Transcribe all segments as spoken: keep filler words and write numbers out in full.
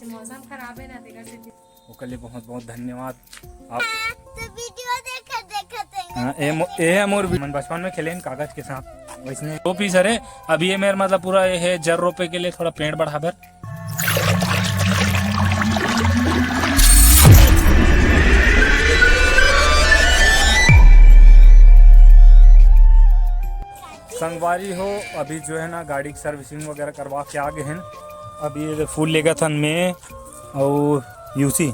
मौसम खराब है ना, तेकर से ओकर लिए बहुत बहुत धन्यवाद। आप तो वीडियो देखत देखत है। हाँ, ए मो-, ए है मोर भी। मन बचपन में खेले कागज के सांप, वैसने दो पीस हरे। अब ये मेर मतलब पूरा ये है जर रोपे के लिए थोड़ा पेड़ बढ़ाबर। संगवारी हो, अभी जो है ना गाड़ी की सर्विसिंग वगैरह करवा के आ गए हैं। अभी ये फूल लेगत हन मैं और यूसी,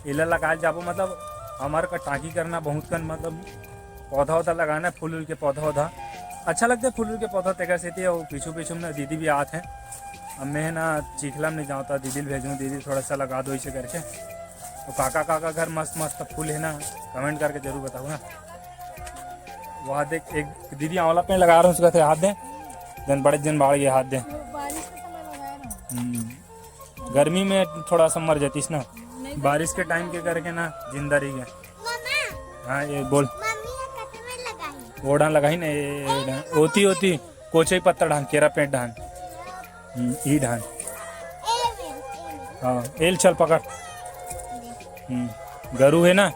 एला लगाए जाबो। मतलब हमार का टाकी करना बहुत कन, मतलब पौधा वौधा लगाना है, फूल उल के पौधा वौधा अच्छा लगता है, फूल उल के पौधा, तेकर सेती। और पीछू पीछू में दीदी भी आत है। अब मैं ना चिखला में नहीं जाऊँ तो दीदी ल भेजूँ, दीदी थोड़ा सा लगा दो इसे करके। तो काका काका घर मस्त मस्त फूल है ना, कमेंट करके जरूर बताओ ना। वहाँ देख, एक दीदी आंवला पेड़ लगा रहे हैं, उसका थे हाथ दे, जन बड़े जन बाढ़ गए हाथ दे। वो बारिश के समय लगाए ना। हम्म। गर्मी में थोड़ा सा मर जातीस ना, नहीं, बारिश के टाइम के करके ना जिंदा रही गए। मम्मा, हाँ, ये बोल। मम्मी ये कट में लगाई। वो डान लगाई ना, ये, ये डान। होती, होती, कोचई पत्ता डान, केरा पेड़ डान। हम्म, ई डान। ए में, ए में। हाँ, एल चल पकड़। हम्म, गरू है ना?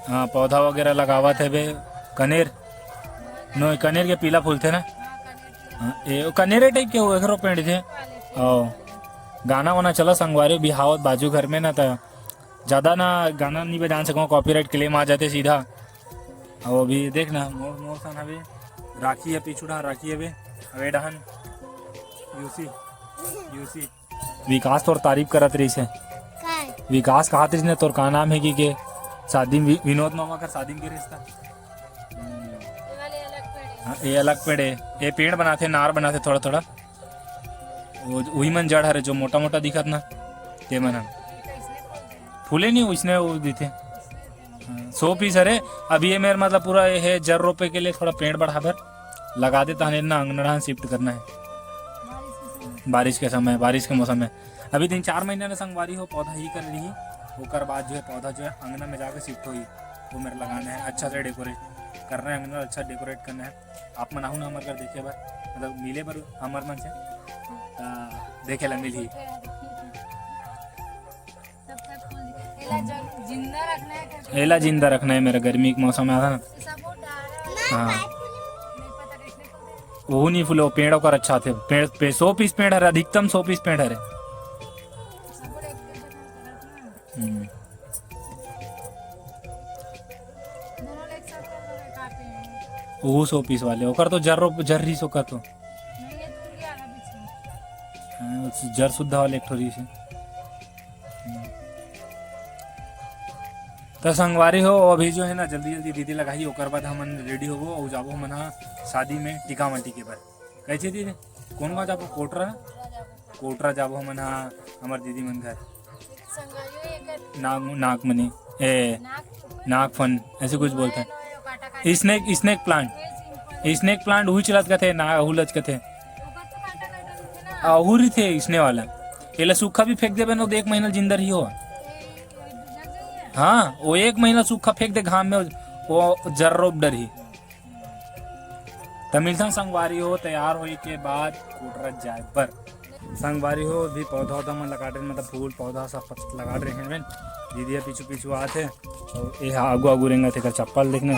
हाँ, पौधा वगैरह लगावत है बे, कनेर। नो, कनेर के पीला फूल थे ना? हाँ, ए, कनेरे टाइप के हो, एकरो पेड़ थे। ओ, गाना वाना चला संगवारी, बिहावत बाजू घर में ना, त ज्यादा ना गाना नहीं बजान सको, कॉपीराइट क्लेम आ जाते सीधा। और अभी देख ना, मोर, मोर सन अभी राखी है, पीछू डहान राखी है बे, अबे डहान यूसी, यूसी। विकास तोर तारीफ करत रहिस हे। काय? विकास कहत रहिस ने, तोर का नाम है कि के शादी में वि-, विनोद मामा कर शादी में गिरिस था। ये वाले अलग पेड़ है। हाँ, ये अलग पेड़ है। ये पेड़ बनाते, नार बनाते थोड़ा थोड़ा। वो, वही मन जड़ हरे जो मोटा मोटा दिखत ना, ते मन ह। फूले नहीं, उसने वो दिथे। हाँ, सौ पीस हरे। अब ये मेर मतलब पूरा ये है, जर रोपे के लिए थोड़ा पेड़ बढ़ाबर लगा दे, तहन ना अंगना शिफ्ट करना है। बारिश के समय, बारिश के मौसम में अभी तीन चार महीना ना संगवारी हो, पौधा ही कर ली, ओकर बाद जो है पौधा जो है अंगना में जाके शिफ्ट होई, वो मेरे लगाना है, अच्छा से डेकोरेट करना है अंगना, अच्छा डेकोरेट करना है। आप मन आहू ना हमर घर देखे बर, मतलब मिले बर हमर मन से, त देखे ला मिलही। एला जन-, जिंदा रखना है करके। एला जिंदा रखना है मेरा, गर्मी के मौसम में आता ना। ये सब वो डारा है। हाँ। नहीं पता कैसे फूले। वो नहीं फूले, वो पेड़ ओकर अच्छा थे। पेड़ पे सौ पीस पेड़ हरे, अधिकतम सौ पीस पेड़ हरे। सब वो एक के बना के रखना है। हम्म। दोनों एक साथ कर दो, एक आते हैं। वो सौ पीस वाले, ओकर तो जर रो-, जर रहीस ओकर तो। नहीं, ये दूर गया ना पीछे। हाँ, उस जर सुद्धा वाले एक ठो रहीस हे। त संगवारी हो, अभी जो है ना, जल्दी जल्दी दीदी लगाही, ओकर बाद हमन रेडी होबो अउ जाबो हमन हा शादी में टीका माटी के बर। कैसे दीदी, कौन गाँव जाबो? कोटरा? कोटरा जाबो हमन हा, हमर दीदी मन घर। नाग, नागमनी, ए, नागफन, ऐसे कुछ बोलते हैं। Snake, snake plant, snake plant उही चलत कथे, ना, अहू लच कथे। अहू रहिथे इसने वाला। एला सूखा भी फेंक देबे न, तो एक महीना जिंदा रही हो। हाँ, वो एक महीना सूखा फेंक दे घाम में, वो जर्रोब डरही। त मिलथन संगवारी हो, तैयार होए के बाद कोटरा जाए बर। संगवारी हो, अभी पौधा वौधा मन लगा रहे, मतलब फूल पौधा सब पत-, लगा रहे हैं। दीदी ह पीछू पीछू आत हे, अउ ए ह आगू आगू रेंगत हे, एकर चप्पल देखना।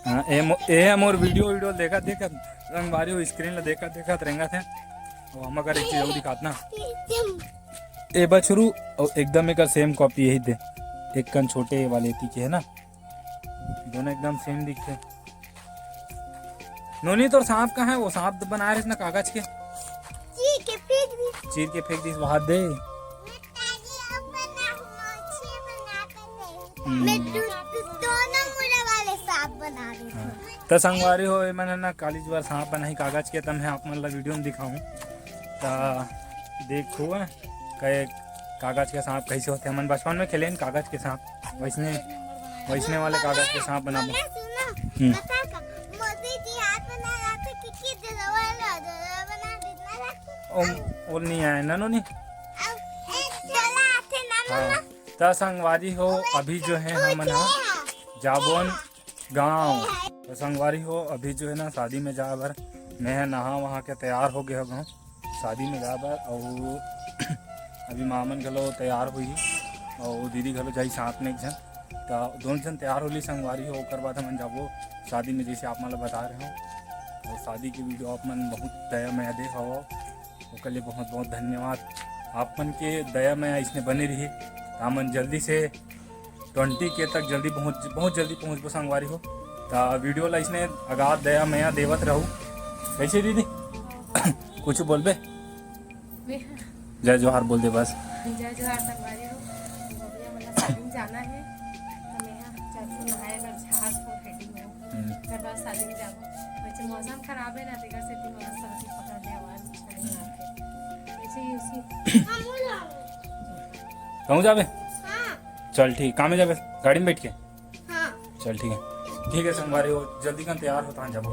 हाँ, ए मो-, ए ह मोर वीडियो, वीडियो देखत देखत, संगवारी हो, स्क्रीन ला देखत देखत रेंगत हे। अउ हम अगर एक चीज अउ दिखात ना, ए बछरू, अउ एकदम एकर सेम कॉपी यही दे, एक कन छोटे वाले एती के है ना। दोनों एकदम सेम दिखथे। नोनी, तोर सांप कहाँ है? वो सांप बनाए रहिस ना कागज के। चीर के फेंक दिस। चीर के फेंक दिस, वहां दे। हम्म। मैं दो-, दोनों मुड़ा वाले सांप बना रही थी। हाँ। त संगवारी हो, ए मन ह ना कालीज बार सांप बनाही कागज के, त मैं आप मन ला वीडियो में दिखाऊं। त देखो, कई कागज के सांप कैसे होथे। हमन बचपन में खेले न कागज के सांप, वैसने, वैसने वाले कागज के सांप बनाबो। मम्मी, सुनो, हम्म। पता का? मोदी जी हाथ बना रहा था, कि, कि दिलवा ला, दिलवा बना देना था। ओ, ओ नहीं आए ना, नोनी। अब एक चला आते ना, हाँ। मम्मा। त संगवारी हो, अभी जो है हमन ह जाबोन गाँव। तो संगवारी हो, अभी जो है ना शादी में जाए बर मैं ह नहा वहा के तैयार हो गए हूँ शादी में जाए बर। और अभी मामन घलो तैयार होही और दीदी घलो जाही साथ में एक झन। तो दोनों झन तैयार होली संगवारी हो, ओकर बाद हमन जाबो शादी में, जैसे आप मन ला बता रहे हो। और शादी की वीडियो आप मन बहुत दया मया दे हवो, ओकर लिए बहुत बहुत धन्यवाद। आप मन के दया मया इसने बने रही, हमन जल्दी से ट्वेंटी के तक जल्दी पहुँच, बहुत जल्दी पहुँचबो संगवारी हो। तो वीडियो ला इसने अगाध दया मया देवत रहू। कैसे दीदी? कुछ बोलबे? जय जोहार बोल दे बस। जय जोहार संगवारी हो। अभी हमन ला शादी में जाना है, तो मैं यहाँ चाचू नहाए बर झाड़ को रेडी हूँ। हम्म। ओकर बाद शादी में जाबो। वैसे मौसम खराब है ना, तेकर से तीन मौसम की पकड़ ले आवाज अच्छा नहीं आते। वैसे ही उसी कहूँ जाबे? हाँ। चल ठीक, काम में जाबे, गाड़ी में बैठ के। हाँ। चल ठीक है, ठीक है संगवारी हो, जल्दी कन तैयार हो, तहाँ जाबो।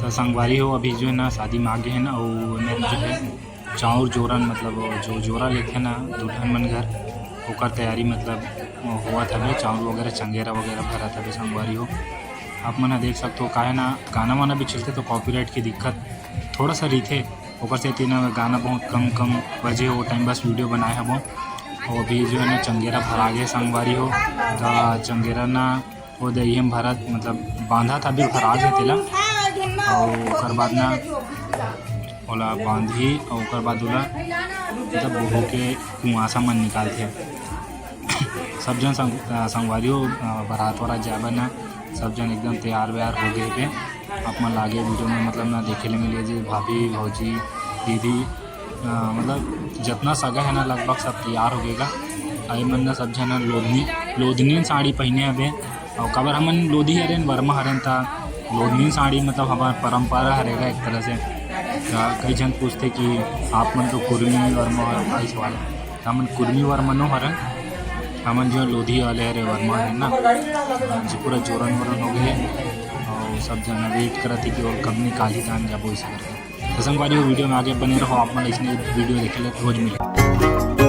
तो संगवारी हो, अभी जो है ना शादी में आ गए हैं ना, और मैं जो है चाउर जोरन, मतलब जो जोरा लेथे ना दुल्हन मन घर, ओकर तैयारी मतलब होवत हवे, चाउर वगैरह चंगेरा वगैरह भरत हवे संगवारी हो। आप मन ह देख सकते हो, काहे ना गाना वाना भी चलते तो कॉपीराइट की दिक्कत थोड़ा सा रहिथे, ओकर सेती ना गाना बहुत कम कम बजे, वो टाइम बस वीडियो बनाए हबो। और अभी जो है ना चंगेरा भरा गे संगवारी हो, तो चंगेरा ना वो दही हम भरत मतलब बांधा था, अभी भरा गे तेला, और ओकर बाद ना ओला बांधही और ओकर बाद ओला मतलब बहू के कुआसा मन निकालथे। सब जन संग-, अ, संगवारी हो, अ, बारात वारात जाए बर ना सब जन एकदम तैयार वैयार हो गए थे। आप मन लागे वीडियो में मतलब ना देखे ले मिले जे भाभी, भौजी, दीदी, अ, मतलब जितना सगा है ना लगभग सब तैयार हो गएगा। आई मन ना सब जन लोधनी, लोधनी साड़ी पहने हवे। और काबर हमन लोधी हरेन, वर्मा हरेन, त लोधनी साड़ी मतलब हमार परंपरा हरेगा एक तरह से। त कई जन पूछते कि आप मन तो कुर्मी वर्मा हो, भाई सवाल। त हमन कुर्मी वर्मा नो हरन, हमन जो लोधी वाले हरे, वर्मा हरे ना, जो पूरा जोरन वोरन हो गए। और सब जन वेट करत हे कि और कब निकाली दान जाबो इसे करके। तो संगवारी हो, वीडियो में आगे बने रहो, आप मन इसने वीडियो देखे ले रोज मिले।